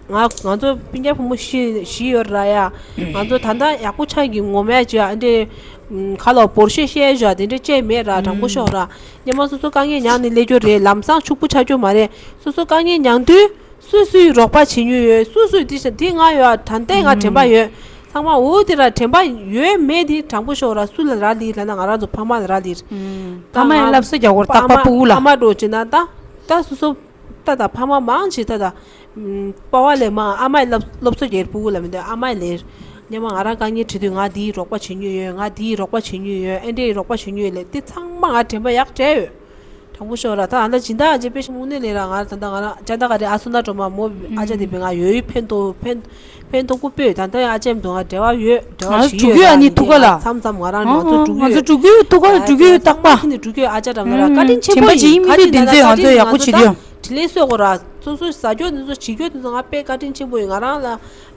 ང་ང་ཚོ་སྤུན་ཀྱག་བུ་མོ་བཞི་བཞི་ཡོད་ར་ཡ། ང་ཚོ་ད་ལྟ་ཡག་པོ་ཆགས་ཀྱི་ངོ་མས་ཅི་ཨ་འདྲེ་ཁ་ལོ་བོར་ཤེས་ཤེས་བཞག་དེ་འདྲེ་ཅེས་མེད་ར་དྲང་པོ་ཤོག་ར། སྙེ་མ་སོ་སོ་དཀའ་ངལ་མྱངས་ནས་སླེབས་རྒྱུ་རེད་ལམ་སང་ཕྱུག་པོ་ཆགས་རྒྱུ་མ་རེད། སོ་སོ་དཀའ་ངལ་མྱངས་དུས། སུས་སུའི་རོགས་པ་བྱེད་མྱོང་ཡོད། སུས་སུས་དེ་བྱེད་དེ་ང་ཡོད་ད་ལྟའི་ང་དྲན་པ་ཡོད། ཚང་མ་འོ་དེ་ར་དྲན་པ་ཡོད་མེད་དེ་དྲང་པོ་ཤོག་ར་སུ་ལ་རག་ལས་ལབ་ན་ང་རང་ཚོ་ཕ་མ་ལ་རག་ལས། ཕ་མའི་བསླབ་བྱ་རྒྱག་བར་རྟག་པ་ཕྲུ་གུ་ལ། ཕ་མ་འགྲོ་བྱེད་ན་ད་ད་སོ་སོ་ད་ད་ཕ་མ་མང་ཆེ་ད་ད་པ་བ་ལས་མང་ཨ་མའི་བསླབ་སློབ་གསོ་རྒྱག་ཕྲུ་གུ་ལ་མི་འདོད་ཨ་མའི་ལས། སྙེ་མ་ང་རང་དཀའ་ངལ་འཕྲད་དུས་ང་དེའི་རོགས་པ་བྱེད་མྱོང་ཡོད། ང་དེའི་རོགས་པ་བྱེད་མྱོང་ཡོད། ཨེ་འདྲའི་རོགས་པ་བྱེད་མྱོང་ཡོད་ལས་དེ་ཚང་མ་ང་དྲན་པ་ཡག་བྲལ་ཡོད། དྲང་པོ་ཤོད་ར་ད་ཨ་ན་སྦྱིན་བདག་ཨ་ཅེ་དཔེ་ཞིག་དངོས་གནས་ལས་ར་ང་ར་ད་ལྟ་ང་ར་ཅ་ད་ག་རེ་ཨ་སོ་ན་གྲོ་མ་མོ་ཨ་ཅག་དེ་བས་ང་ཡོད་ཡོད་ཕན་ཐོགས་ཕན་ཕན་ཐོགས་པོ་དཔེ་ད་ལྟ་ཨ་ཅེ་མདོ་ང་འབྲེལ་བ་ཡོད་འབྲེལ་བ་ཞིག་ཡོད་ཨ་ནི་ཐུག་ག་ལ་མཚམས་མཚམས་ང་རང་ང་ཚོ་འགྲུག་ཡོད་ང་ཚོ་འགྲུག་ཡོད་ཐུག་ག་འགྲུག་ཡོད་རྟག་པ་ཁྱི་ནི་འགྲུག་ཡོད་ཨ་ཅག་ར་ང་ར་བཀའ་དྲིན་ཆེན་པོ་ཡིན་ཁ་ཅིག་ན་ལ་བཀའ་དྲིན་ང་ཚོ་ད་དྲིན་ལན་གསོས་གོ་ར་སོ་སོ་ཟ་རྒྱུ་འདི་ཚོ་བྱེད་རྒྱུ་འདི་ཚོ་ང་དཔེ་བཀའ་དྲིན་ཆེན་པོ་ཡིན་ང་རང་ལ་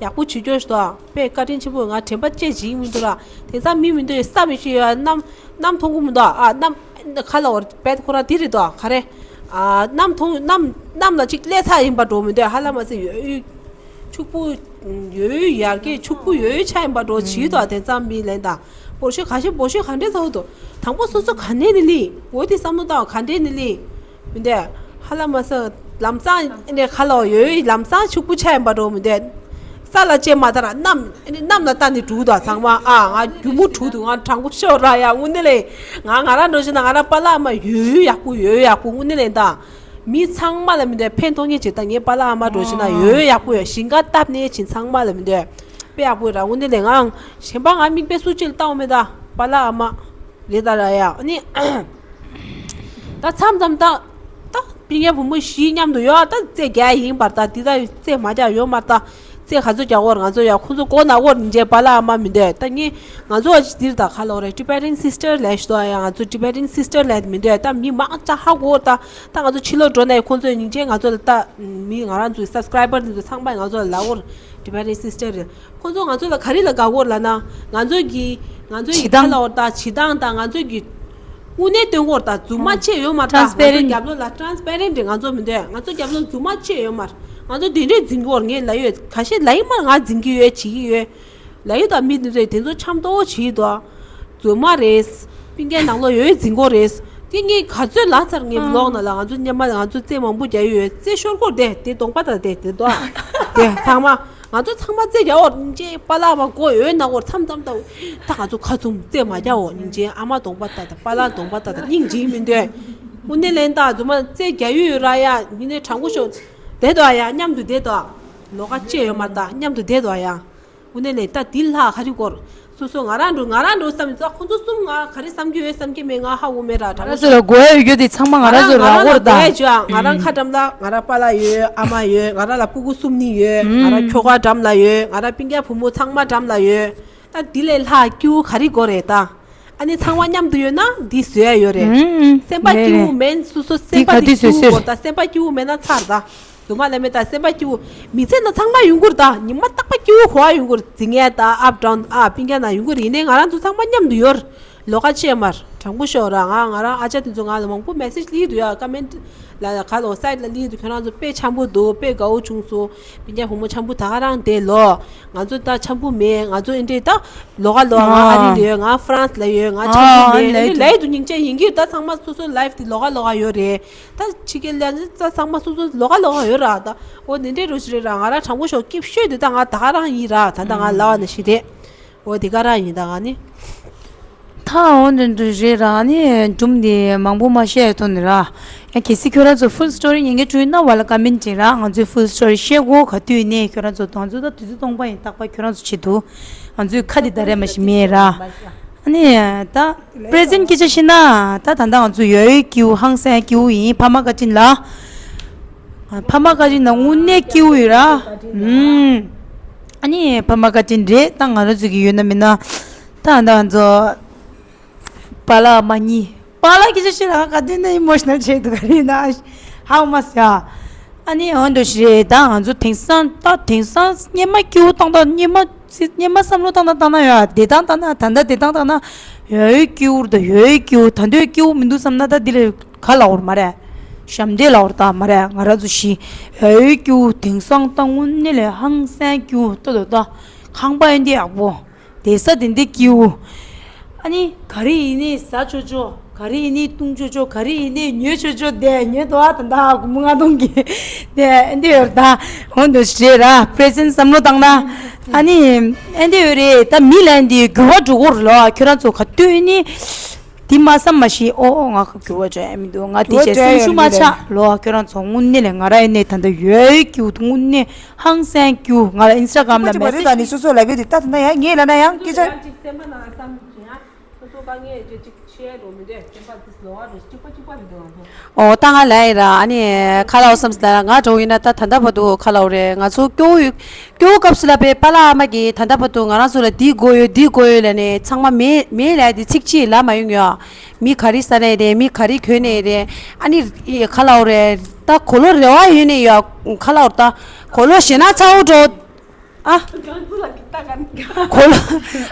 ཡག་པོ་བྱེད་རྒྱུ་ཞིག་ད་དཔེ་བཀའ་དྲིན་ཆེན་པོ་ཡིན་ང་དྲན་པ་ཅེ་བྱེད་ཡིན་མི་འདུག་ར་དེང་སང་མི་མི་འདུག་ཡོད་ས་མི་ཤེས་ཡོད་ཨ་ནམ། གནམ་མཐོང་གི་མི་འདུག་ཨ་གནམ་ཁ་ལ་འོར་བེད་ཁོ་རང་དེ་རེད་དོ་ག་རེ། ཨ་གནམ་མཐོང་གནམ་གནམ་ལ་ཅིག་སླེབས་ཚར་ཡིན་པ་འགྲོ་མི་འདུག་ཧ་ལམ་མ་ཟད་ཡོད་ཡོད་ཕྱུག་པོ་ཡོད་ཡོད་ཡར་རྒྱས་ཕྱུག་པོ་ཡོད་ཡོད་ཆགས་ཡིན་པ་འགྲོ་བྱེད་དོ་དེ་ཙམ་མི་ལན་དང་འོར་ཤོད་ག་ཤེད་འབོར་ཤོད་ག་འདྲས་ཚ་བོ་འདུག་དང་པོ་སོ་སོ་ག་འདྲས་ནི་ལི་འོ་དེ་བསམ་བློ་བཏང་ག་འདྲས་ནི་ལི། མི་འདོད། ཧ་ལམ་མ་ཟད་ལམ་སང་ཨེ་འདྲས་ཁ་ལོ་ཡོད་ལམ་སང་ཕྱུག་པོ་ཆགས་ཡིན་པ་འགྲོ་མི་འདོད། ས་ལ་ཅེ་མ་ད་ར་གནམ་ཨེ་འདྲས་གནམ་ལ་ལྟ་ནས་འགྲུག་དང་ཚང་མ་ཨ་ང་རྒྱུ་མོ་འགྲུག་འདུག་ང་དྲང་པོ་ཤོད་ར་ཡ་དངོས་གནས་ལས་ང་ང་རང་འགྲོ་ཕྱིན་ན་ང་རང་པཱ་ལགས་ཨ་མ་ཡོད་ཡོད་ཡག་པོ་ཡོད་ཡག་པོ་དངོས་གནས་ལས་ད་མི་ཚང་མ་ལ་མི་འདོད་ཕན་ཐོགས་ངེས་ཅིག་ད་ངའི་པཱ་ལགས་ཨ་མ་འགྲོ་ཕྱིན་ན་ཡོད་ཡག་པོ་ཡོད་ཞིང་ཁ་བཏབ་ནས་ཕྱིན་ཚང་མ་ལ་མི་འདོད་དཔེ་ཡག་པོ་ཡོད་ར་དངོས་གནས་ལས་ང་གཞན་པ་ང་མིག་དཔེ་སུ་གཅིག་ལ་བལྟ་འོང་མེད་ད་པཱ་ལགས་ཨ་མ། རེད་ད་ར་ཡ་ཨ་ནི། ད་མཚམས་མཚམས་ད། ད་སྤུན་ཀྱག་བུ་མོ་བཞི་མཉམ་དུ་ཡོད་ད་རྩེ་རྒྱག་ཡིན་པར་ད་འདི་ད་རྩེ་མ་རྒྱག་ཡོད་མ་ད། རྩེ་ག་ཚོད་རྒྱག་གོ་ར་ང་ཚོ་ཡ་ཁོ་ཚོ་གོ་ན་གོ་ར་འཇེ་པ་ལ་ཨ་མ་མི་འདོད་ད་ངས་ང་ཚོ་ཨ་ཅི་འདིར་ད་ཁ་ལོ་རེ་Tibetan sister ལས་ཤི་ཏོ་ཡ་ང་ཚོ་Tibetan sister ལས་མི་འདོད་ད་མི་མང་ཙ་ཧ་གོ་ད་ད་ང་ཚོ་ཕྱི་ལོགས་འགྲོ་ནས་ཁོ་ཚོ་སྙིང་རྗེ་ང་ཚོ་ལ་ད་མི་ང་རང་ཚོའི་subscriber འདི་ཚོ་ཚང་མ་ང་ཚོ་ལ་ལ་གོ་ར་Tibetan sister རེད། ཁོ་ཚོ་ང་ཚོ་ལ་ག་རེ་ལ་དགའ་བོར་ལབ་ན་ང་ཚོ་གི་ང་ཚོ་ཡི་ཁ་ལ་བོར་དང་བྱེད་སྟངས་དང་ང་ཚོ་གི་དངོས་གནས་སྟོན་གོ་ར་དང་རྫུན་མ་བྱས་ཡོད་མ་རེད་ད་ང་ཚོ་རྒྱབ་ལོགས་ལ་transparent རེད་ང་ཚོ་མི་འདོད་ང་ཚོ་རྒྱབ་ལོགས་རྫུན་མ་བྱས་ཡོད་མ་རེད་ང་ཚོ་དེ་འདྲས་འཛིན་གོ་ར་ངས་ལབ་ཡོད་ཁ་ཤས་ལབ་ཡིན་མ་རེད་ང་འཛིན་གི་ཡོད་བྱེད་ཀྱི་ཡོད་ལབ་ཡོད་ད་མི་འདི་ཚོས་དེ་ཚོ་འཆམ་ཏོག་བྱེད་ཡོད་དོ་རྫུན་མ་རེད། སྤུན་ཀྱག་ནང་ལོགས་ཡོད་འཛིན་གོ་རེད། དེ་ངས་ག་ཚོད་ལབ་ཚར། ངས་ཨ་ལོག་ན་ལ་ང་ཚོ་སྔོན་མ་ང་ཚོ་རྩེད་མང་པོ་རྒྱག་ཡོད། རྩེད་ཤོར་གོ་དེ་དེ་གདོང་པ་དང་དེ་དེ་དོ་དེ་ཚང་མ་ང་ཚོ་ཚང་མ་རྩེད་རྒྱག་འོ་སྙིང་རྗེ། པཱ་ལགས་མ་གོ་ཡོད་ན་གོ་མཚམས་མཚམས་དང་ད་ང་ཚོ་ཁ་བཙུམ་རྩེད་མ་རྒྱག་འོ་སྙིང་རྗེ། ཨ་མ་གདོང་པ་དང་དང་པཱ་ལགས་གདོང་པ་དང་དང་སྙིང་རྗེ་མི་འདོད། དངོས་གནས་ལན་ད་རྫུན་མ་རྩེད་རྒྱག་ཡོད་ཡོད་ར་ཡ། མི་ནས་དྲང་པོ་ཤོད། དེ་དོ་ཡ་མཉམ་དུ་དེ་དོ་ལོགས་ཀ་བཅད་ཡོད་མ་ད་མཉམ་དུ་དེ་དོ་ཡ། དངོས་གནས་ལས་ད་འདི་ལྷག་ག་རེ་སྐོར། སོ་སོ་ང་རང་འགྲོ་ང་རང་འགྲོ་བསམ་ཡིན་ཙང་ཁོང་ཚོ་གསུམ་ང་ག་རེ་བསམ་གྱི་ཡོད་བསམ་གྱི་མེད་ང་ཧ་གོ་མེད་ར། ང་རང་ཚོ་ལ་དགོས་ཡ་ཡོད་དེ་ཚང་མ་ང་རང་ཚོ་རག་གོ་ར་ད། ང་རང་ཁ་འགྲམ་ལ་ང་རང་པཱ་ལགས་ཡོད། ཨ་མ་ཡོད། ང་རང་ལ་སྤུ་གུ་གསུམ་གཉིས་ཡོད། ང་རང་ཁྱོ་ག་འགྲམ་ལ་ཡོད། ང་རང་སྤུན་ཀྱག་བུ་མོ་ཚང་མ་འགྲམ་ལ་ཡོད། ད་འདི་ལས་ལྷག་སྐྱིད་པོ་ག་རེ་དགོས་རེད་ད། ཨ་ནི་ཚང་མ་མཉམ་དུ་ཡོད་ན་འདི་བཟོ་ཡ་ཡོད་རེད། སེམས་པ་སྐྱིད་པོ་མེད་སོ་སོ་སེམས་པ་འདི་སྐྱིད་པོ་དགོས་ད། སེམས་པ་སྐྱིད་པོ་མེད་ན་ཚར་ད། རྫུན་མ་ལབ་མེད་ད། སེམས་པ་སྐྱིད་པོ་མི་ཚེ་ན་ཚང་མ་ཡོང་གི་རེད་ད། ཉི་མ་རྟག་པ་སྐྱིད་པོ་གོ་བ་ཡོང་གི་རེད། འཛིང་ཡ་ད་ཨབ་ཌའུན་ཨ་སྤུན་ཀྱག་ན་ཡོང་གི་རེད། ཡིན་ནའི་ང་རང་ཚོ་ཚང་མ་མཉམ་དུ་ཡོད་རེད། ལོགས་ཀ་བཅད་མར་དྲང་པོ་ཤོད་ར། ང་ང་རང་ཨ་ཅག་དེ་ཚོ་ང་ལ་མང་པོ་མེ་སེ་ཇི་སླེབས་འདུག་ཡ། ཀ་མེན་ཊི་ལ་ག་ལོ་སའིཌ་ལ་སླེབས་འདུག་ཁྱོད་རང་ཚོ་དཔེ་འཆམ་པོ་འདུག་དཔེ་དགའ་བོ་བྱུང་སོང་། སྤུན་ཀྱག་བུ་མོ་འཆམ་པོ་ད་ག་རང་བསྡད་ལོ། ང་ཚོ་ད་འཆམ་པོ་མེད། ང་ཚོ་ཨེ་འདྲས་ད་ལོགས་ཀ་ལོགས་ང་ཨ་རི་ལ་ཡོད། ང་ཧྥ་རན་སི་ལ་ཡོད། ང་འཆམ་པོ་མེད། ཨ་ནི་ལའི་དུ་སྙིང་རྗེ་ཡིན་གྱི་ད་ཚང་མ་སོ་སོ་ལའིཕ་དེ་ལོགས་ཀ་ལོགས་ཀ་ཡོད་རེད། ད་ཕྱི་རྒྱལ་ལ་ནི་ད་ཚང་མ་སོ་སོ་ལོགས་ཀ་ལོགས་ཀ་ཡོད་ར། ད་འོ་འདི་འདྲའི་རོ་ཞིག་རེད་ར། ང་རང་དྲང་པོ་ཤོད་སྐྱིད་ཤོད་དེ་ད་ང་ད་ག་རང་ཡིན་ར། ད་ད་ང་ལ་བ་ནི་ཞི་དེ་འོ་དེ་ག་རང་ཡིན་ད་ང་ནི། ད་འོ་འདི་འདྲ་རེད་ར། ནི་སྒྲུང་འདི་མང་པོ་མ་བཤད་ཐོག་ནས་ར། ཡང་གལ་སྲིད་ཁྱོད་རང་ཚོ་ཕུལ་སི་ཊོ་རི་ཉན་གྱི་འདུག་ན་བ་ལ་ཀ་མེན་ཊི་ར། ང་ཚོའི་ཕུལ་སི་ཊོ་རི་བཤད་དགོས་ག་དུས་ནས་ཁྱོད་རང་ཚོ་དང་ཚོ་ད་དུས་ཚོད་སྟོང་པ་ཡིན། རྟག་པར་ཁྱོད་རང་ཚོ་ཆེད་དུ་ང་ཚོའི་ཁ་འདི་ད་རེ་མ་ཞིག་མེད་ར། ཨ་ནི་ད་པི་རེ་ཛེན་ཊི་སྐད་ཆ་བཤད་ན་ད་ད་ལྟ་ང་ཚོ་ཡོད་ཡོད་སྐྱིད་པོ་ཧང་སང་སྐྱིད་པོ་ཡིན། ཕ་མ་བཀའ་དྲིན་ལ། ཕ་མ་བཀའ་དྲིན་ལ་དངོས་གནས་སྐྱིད་པོ་ཡོད་ར། ཨུམ། ཨ་ནི་ཕ་མ་བཀའ་དྲིན་རེད། ད་ང་རང་ཚོ་གི་ཡོད་ན་མེད་ན་ད་ད་ང་ཚོ་པཱ་ལགས་མ་གཉིས་པཱ་ལགས་ཀྱི་ཅི་ཞིག་ལ་ག་དུས་ནས་ཨི་མོ་ཤི་ནལ་བྱེད་འདུག་ག་རེད་ན། ཧའུ་མ་སི་ཡ། ཨ་ནི་འོན་ཏོ་ཞིག་རེད། ད་ང་ཚོ་དེང་སང་ད་དེང་སང་སྔོན་མ་སྐྱིད་པོ་བཏང་ད་སྔོན་མ་སྔོན་མ་བསམ་བློ་བཏང་ད་བཏང་ན་ཡ་བདེ་ཐང་བཏང་ན་ད་ལྟ་བདེ་ཐང་བཏང་ན་ཡོད་ཡོད་སྐྱིད་པོ་རེད། ད་ཡོད་ཡོད་སྐྱིད་པོ་ད་འདོད་སྐྱིད་པོ་མི་འདུག་བསམ་ན་ད་འདི་ལས་ག་ལ་འོར་མ་རེད། ཞབས་འདྲེན་ལ་འོར་ད་མ་རེད། ང་རང་ཚོ་ཞི་ཡོད་ཡོད་སྐྱིད་པོ་དེང་སང་ད་དངོས་གནས་ལས་ཧང་སང་སྐྱིད་པོ་ལྟོས་ལྟོས་ད་ཁང་པ་ཡིན་དེ་ཡག་པོ། བསྡད་ས་དེ་འདྲ་སྐྱིད་པོ། ཨ་ནི་ག་རེ་ཡིན་ནའི་ཟ་ཆོག་ཆོག་ག་རེ་ཡིན་ནའི་བཏུང་ཆོག་ཆོག་ག་རེ་ཡིན་ནའི་ཉོ་ཆོག་ཆོག་དེ་ཉོས་འདུག་ཨ་ད་ད་སྒོར་མོ་ལྔ་སྟོང་གི་དེ་འདི་ཡོད་ད། འོ་འདུག་རེད་ར། པི་རེ་ཛེན་ཊི་བསམ་བློ་བཏང་ན་ཨ་ནི་ཨེ་འདི་ཡོད་རེད། ད་མི་ལ་འདི་འགྱུར་བ་འགྲོ་གི་རེད་ལོ། ཁྱོད་རང་ཚོ་ག་དུས་ནི་འདི་མ་བསམ་མ་ཤེས། ཨོ་ཨོ་ང་ག་འགྱུར་བ་འགྲོ་ཡ་མི་འདུག་ང་འདི་བྱས་སེམས་ཤུགས་མ་ཆག་ལོ། ཁྱོད་རང་ཚོ་དངོས་གནས་ལས་ང་ར་ཡིན་ནའི་ད་ལྟ་ཡོད་ཀྱི་དངོས་གནས། ཧང་སང་རྒྱུ་ང་ལ་ཨིན་སི་ཊ་གྷ་རམ་ལ་མེ་སེ་ཇི་ཅིག་པ་རེད། ད་ནི་སོ་སོ་ལབ་ཡོད་དེ་ད་ད་ན་ཡང་ངས་ལབ་ན་ཡང་སྐད་ཆ། ཡང་ཅིག་སེམས་པ་ནང་བསམ་ཡང་སོ་སོ་དཀའ་ངལ་ཅིག་ཅིག་བཤད་འགྲོ་མི་འདོད། སེམས་པ་འདི་ལོགས་ཀ་འགྲོ་གཅིག་པ་གཅིག་པ་རེད་འདུག་ང་ཚོ། ཨོ་ད་ང་ལབ་ཡིན་ར། ཨ་ནི་ཁ་ལག་བསམ་སི་ལ་ང་འགྲོ་ཡིན་ན་ད་ད་ལྟ་བར་དུ་ཁ་ལག་རེད། ང་ཚོ་སྐྱོ་བོ་སྐྱོ་བོ་སྐབས་སུ་ལ་པའི་པཱ་ལགས་ཨ་མ་གིས་ད་ལྟ་བར་དུ་ང་རང་ཚོ་ལ་འདི་དགོས་ཡོད་འདི་དགོས་ཡོད་ལབ་ནས་ཚང་མ་མེད་མེད་ལབ་དེ་ཚིག་གཅིག་ལབ་མ་ཡོང་ཡོད། མི་ག་རེ་ཟ་ནས་རེད། མི་ག་རེ་གྱོན་ནས་རེད། ཨ་ནི་ཁ་ལག་རེད། ད་གོ་ལོ་རེ་བ་ཡོད་ནས་ཡོད། ཁ་ལག་ད་གོ་ལོ་ཞེ་ན་ཚ་བོ་འགྲོ། ཨ། གོ་ལོ་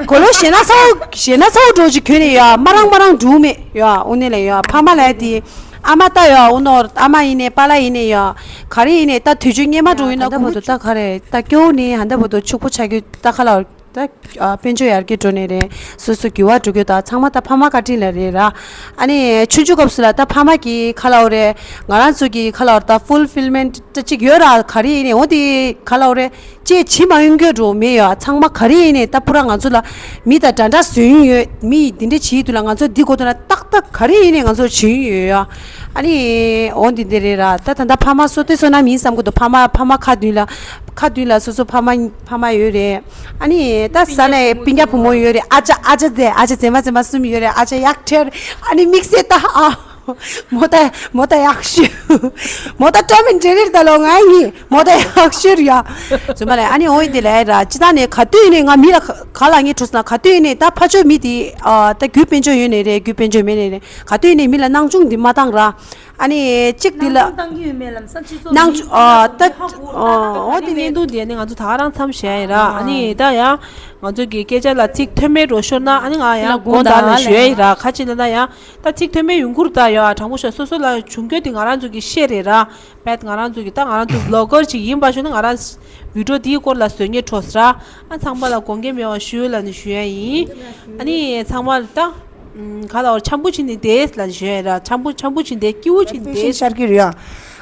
གོ་ལོ་ཞེ་ན་ཚ་བོ་ཞེ་ན་ཚ་བོ་འགྲོ་ཅིག་གྱོན་ནས་ཡོད། མ་རང་མ་རང་འགྲོ་མེད་ཡོད། དངོས་གནས་ལ་ཡོད། ཕ་མ་ལ་དེ་ཨ་མ་ད་ཡོད། འུ་ནོར་ཨ་མ་ཡིན་ནས་པཱ་ལགས་ཡིན་ནས་ཡོད། ག་རེ་ཡིན་ནས་ད་དུས་ཚོད་སྔོན་མ་འགྲོ་ཡིན་ན་ད་ལྟ་བར་དུ་ད་ག་རེ་ད་སྐྱོ་བོ་ནས་ད་ལྟ་བར་དུ་ཕྱུག་པོ་ཆགས་རྒྱུ་ད་ཁ་ལག་ད་ཨ་དཔལ་འབྱོར་ཡར་རྒྱས་འགྲོ་ནས་རེད། སོ་སོ་འགྱུར་བ་འགྲོ་རྒྱུ་དང་ཚང་མ་ད་ཕ་མ་བཀའ་དྲིན་ལ་རེད་ར། ཨ་ནི་ཆུང་ཆུང་སྐབས་སུ་ལ་ད་ཕ་མ་གིས་ཁ་ལག་རེད། ང་རང་ཚོ་གི་ཁ་ལག་ད་ཧྥུལ་ཕིལ་མེན་ཊི་ཅིག་ཡོད་ར། ག་རེ་ཡིན་ནས་འོ་དེ་ཁ་ལག་རེད་ཅེས་བྱེད་མ་ཡོང་རྒྱུ་འགྲོ་མེད་ཡོད། ཚང་མ་ག་རེ་ཡིན་ནས་ད་ཕུ་ར་ང་ཚོ་ལ་མི་དང་འདྲ་འདྲ་བཟོས་ཡོང་ཡོད། མི་ཡིས་འདི་འདྲ་བྱེད་དུས་ལ་ང་ཚོ་འདི་གོ་དུས་ན་ཏག་ཏག་ག་རེ་ཡིན་ནས་ང་ཚོ་བྱེད་ཡོང་ཡོད་ཡ། ཨ་ནི་འོ་འདི་འདི་རེད་ར། ད་ད་ད་ཕ་མ་སོ་ཏེ་སོ་ན་མིན་བསམ་གི་འདུག་ཕ་མ་ཕ་མ་ཁ་མདུན་ལ་ཁ་མདུན་ལ་སོ་སོ་ཕ་མ་ཕ་མ་ཡོད་རེད། ཨ་ནི་ད་ས་ནས་སྤུན་ཀྱག་བུ་མོ་ཡོད་རེད། ཨ་ཅག་ཨ་ཅག་མཛེས་ཨ་ཅག་མཛེས་མ་མཛེས་མ་གསུམ་ཡོད་རེད། ཨ་ཅག་གཡག་ཁྲེར། ཨ་ནི་དམིགས་བསལ་ད་ཨ་མོ་ད་མོ་ད་གཡག་ཤོད། མོ་ད་ཊོམ་ཨེན་ཌི་ཇེ་རི་རེད་ད་ལོ། ང་ཡིན་མོ་ད་གཡག་ཤོད་རེད་ཡ། རྫུན་མ་ལས་ཨ་ནི་འོ་ཡིན་དེ་ལས་ར། ཅི་ད་ནས་ག་དུས་ནས་ང་མི་ལ་ག་ལ་ངས་འཕྲོ་སོང་ན་ག་དུས་ནས་ད་ཕ་ཆོས་མི་དེ་ཨ་ད་རྒྱུ་དཔལ་འབྱོར་ཡོད་ནས་རེད། རྒྱུ་དཔལ་འབྱོར་མེད་ནས་རེད། ག་དུས་ནས་མི་ལ་སྣང་ཆུང་འདི་མ་བཏང་ར། ཨ་ནི་གཅིག་འདི་ལ་སྣང་ཆུང་བཏང་གི་ཡོད་མེད་ལམ་སང་སྤྱི་ཚོགས་སྣང་ཆུང་ཨ་ད་ཨ་འོ་དེ་གནད་དོན་དེ་ནི་ང་ཚོ་ད་ག་རང་མཚམས་བཞག་ཡིན་ར། ཨ་ནི་ད་ཡང་ང་ཚོ་གི་སྐད་ཆ་ལ་ཚིག་མཐུན་མེད་འགྲོ་ཤོར་ན་ཨ་ནི་ང་ཡང་དགོངས་དག་ལ་ཞུ་ཡ་ཡིན་ར། ཁ་ཅིག་ན་ད་ཡང་ད་ཚིག་མཐུན་མེད་ཡོང་གི་རེད། ད་ཡང་དྲང་པོ་ཤོད་སོ་སོ་ལ་བྱུང་རྒྱུ་དེ་ང་རང་ཚོ་གི་ཤེས་རེད་ར། བད་ང་རང་ཚོ་གི་ད་ང་རང་ཚོ་བི་ལོག་གར་ཅིག་ཡིན་པ་ཤོད་ན་ང་རང་བི་ཌི་ཡོ་དེའི་སྐོར་ལ་བཟོ་སྙིང་བྲོ་སི་ར། ཨ་ཚང་མ་ལ་དགོངས་འགལ་མེད་པ་ཞུ་ལ་ནི་ཞུ་ཡ་ཡིན། ཨ་ནི་ཚང་མ་ལ་ད། ག་ལ་བར་འཆམ་པོ་བྱིན་ནས་དེས་ལ་ཞོན་ར། འཆམ་པོ་འཆམ་པོ་བྱིན་དེ་སྐྱིད་པོ་བྱིན་དེས། ཤར་གྱི་རེད་ཨ།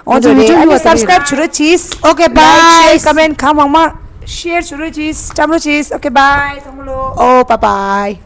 འོ་ཚོ་ཡུ་ཊུབ་ཡུ་ཊུབ་སབ་སི་ཀ་རབ་བྱུ་རོ་ཅིས། ཨོ་ཀེ་བྷའི། ཀོ་མེན་ཊི་གང་མང་མང་ཤེར་བྱུ་རོ་ཅིས། བཀྲམ་རོ་ཅིས། ཨོ་ཀེ་བྷའི། ཚང་མ་ལོ། ཨོ་བྷའི་བྷའི།